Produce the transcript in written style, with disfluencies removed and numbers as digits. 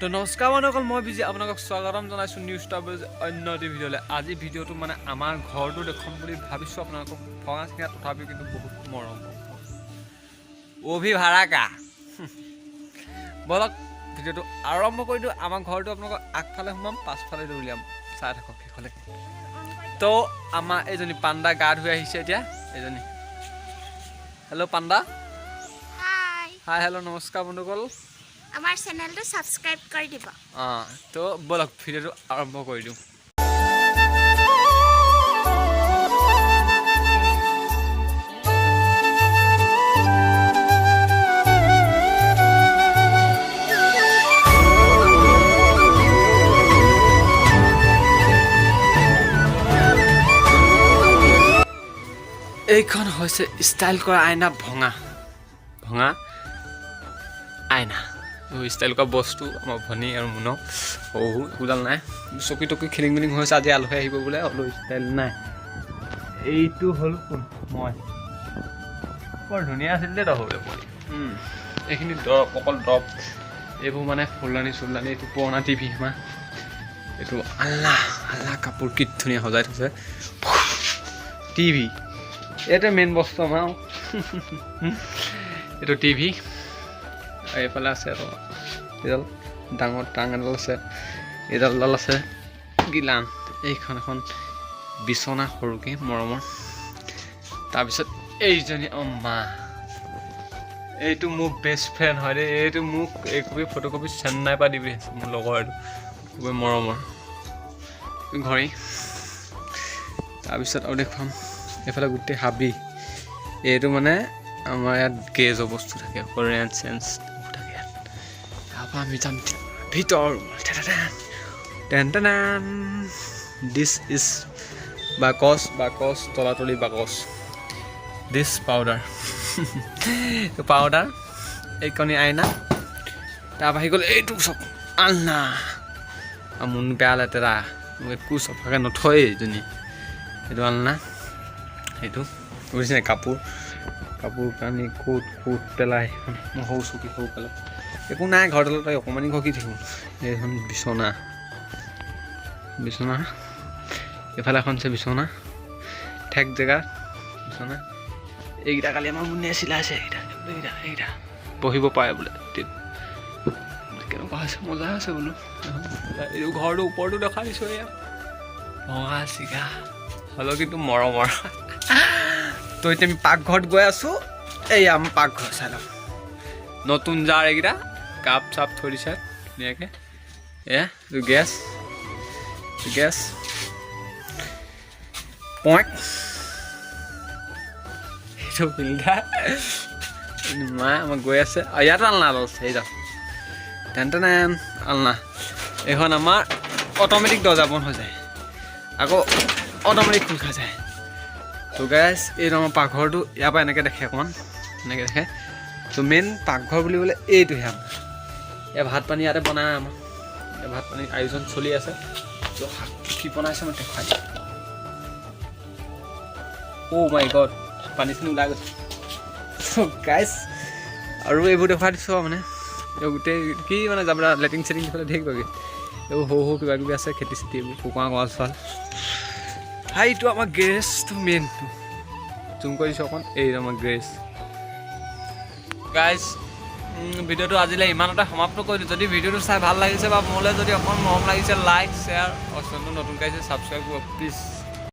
তো নমস্কাৰ বন্ধুসকল, মই বিজি আপোনালোকক স্বাগতম জনাইছোঁ নিউজ ষ্টাৰ অন্য এটি ভিডিঅ'লৈ। আজি ভিডিঅ'টো মানে আমাৰ ঘৰটো দেখুৱাম বুলি ভাবিছোঁ আপোনালোকক। ভঙা চিঙা, তথাপিও কিন্তু বহুত মৰম। অভি ভাড়াকা। ব'লক, ভিডিঅ'টো আৰম্ভ কৰি দিওঁ। আমাৰ ঘৰটো আপোনালোকক আগফালে সোমাম, পাছফালে উলিয়াম, চাই থাকক শেষলৈকে। তো আমাৰ এইজনী পাণ্ডা গা ধুই আহিছে এতিয়া এইজনী। হেল্ল' পাণ্ডা। হাই। হাই, হেল্ল', নমস্কাৰ বন্ধুসকল। আমাৰ চেনেলটো ছাবস্ক্ৰাইব কৰি দিব। অঁ, তো ব'লক, ভিডিঅ'টো আৰম্ভ কৰি দিওঁ। এইখন হৈছে ষ্টাইল কৰা আইনা, ভঙা ভঙা আইনা, ষ্টাইল কৰা বস্তু। আমাৰ ভনী আৰু মুন সৰু একোডাল নাই। চকী টকী খেলিং মেলিং হৈছে। আজি আলহী আহিব বোলে, অলপ ষ্টাইল নাই। এইটো হ'ল কোন? মই। বৰ ধুনীয়া আছিল দেই তই সৰুতে পোৱালি। এইখিনি দৰৱ, অকল দৰৱ এইবোৰ, মানে ফুলদানি চুলদানি। এইটো পুৰণা টিভি আমাৰ। এইটো আল্লা আল্লা, কাপোৰ কি ধুনীয়া সজাই থৈছে। টিভি এইটোৱে মেইন বস্তু আমাৰ। এইটো টিভি। এইফালে আছে আৰু এইডাল ডাঙৰ টাং এডাল আছে, এইডাল ডাল আছে গিলান। এইখন এখন বিচনা সৰুকৈ মৰমৰ। তাৰপিছত এইজনী, অঁ মা, এইটো মোৰ বেষ্ট ফ্ৰেণ্ড হয় দেই। এইটো মোক এই কপি ফটোকপি চেন্নাইৰ পৰা দিবি, মোৰ লগৰ। এইটো খুবেই মৰমৰ ঘড়ী। তাৰপিছত আৰু দেখুৱাম, এইফালে গোটেই হাবি। এইটো মানে আমাৰ ইয়াত গেজৰ বস্তু থাকে, অকল ৰেঞ্চ চেঞ্চ থাকে ইয়াত। তাৰপৰা আমি যাম ভিতৰ। Ten ten, this is box, box, তলাতলি বাকচ। Dish powder, powder. এইকণি আইনা। তাৰপৰা আহি গ'ল এইটো চব আলনা। আৰু মোৰ বেয়া লেতেৰা, মোক একো চফাকৈ নথয় এইজনী। এইটো আলনা। সেইটো বুজিছে, কাপোৰ কাপোৰ কানি ক'ত ক'ত পেলাই। মই সৰু চকী, সৰু পেলাই একো নাই। ঘৰত তই অকণমানি ঘৰ, কি থাকিব? এইখন বিচনা, বিচনা। এইফালে এখন আছে বিচনা, ঠেক জেগা বিচনা। এইকেইটা কালি আমাৰ মুনিয়ে চিলাইছে। এইকেইটা এইকেইটা এইকেইটা বহিব পাৰে বোলে। কেনেকুৱা হৈছে? মজা আছে বোলো। এইটো ঘৰটো ওপৰটো দেখাই দিছোঁ। এয়া ভঙা চিগা হ'লেও কিন্তু মৰমৰ। তো এতিয়া আমি পাকঘৰত গৈ আছোঁ। এইয়া আমাৰ পাকঘৰ, চাই লওক। নতুন জাৰ এইকেইটা কাপ চাপ থৈ দিছে ধুনীয়াকৈ। এয়া এইটো গেছ, গেছ পইণ্ট। সেইটো ফিল্টাৰ। মা আমাৰ গৈ আছে। আৰু ইয়াতো আলনা এডাল আছে, এইডাল টেন টেন আলনা। এইখন আমাৰ অট'মেটিক দৰ্জা বন্ধ হৈ যায়, আকৌ অট'মেটিক খোল খাই যায়। তো গাইজ, এইটো আমাৰ পাকঘৰটো। ইয়াৰ পৰা এনেকৈ দেখে, অকণমান এনেকৈ দেখে। তো মেইন পাকঘৰ বুলি ক'লে এইটোহে আমাৰ। ইয়াৰ ভাত পানী ইয়াতে বনায় আমাৰ। ইয়াৰ ভাত পানীৰ আয়োজন চলি আছে। তো শাক কি বনাইছে মই দেখুৱাই দিম। অ' মাই গড, পানী চানী ওলাই গৈছে। গাইজ, আৰু এইবোৰ দেখুৱাই দিছোঁ। আৰু মানে এই গোটেই কি মানে যাবৰা লেট্ৰিন চেটিং ইফালে ধেৰ কিবা কিবি, এইবোৰ সৰু সৰু কিবা কিবি আছে, খেতি চেতি এইবোৰ, কুকুৰা গঁৰাল চোৱাল। এইটো আমাৰ গেৰেজটো মেইনটো, জুম কৰি দিছোঁ অকণ। এইটো আমাৰ গেৰেজ। গাইজ, ভিডিঅ'টো আজিলৈ ইমানতে সমাপ্ত কৰিলোঁ। যদি ভিডিঅ'টো চাই ভাল লাগিছে বা মোলৈ যদি অকণ মৰম লাগিছে, লাইক, শ্বেয়াৰ আৰু চেনেলটো নতুনকৈ আহিছে, ছাবস্ক্ৰাইব কৰিব প্লিজ।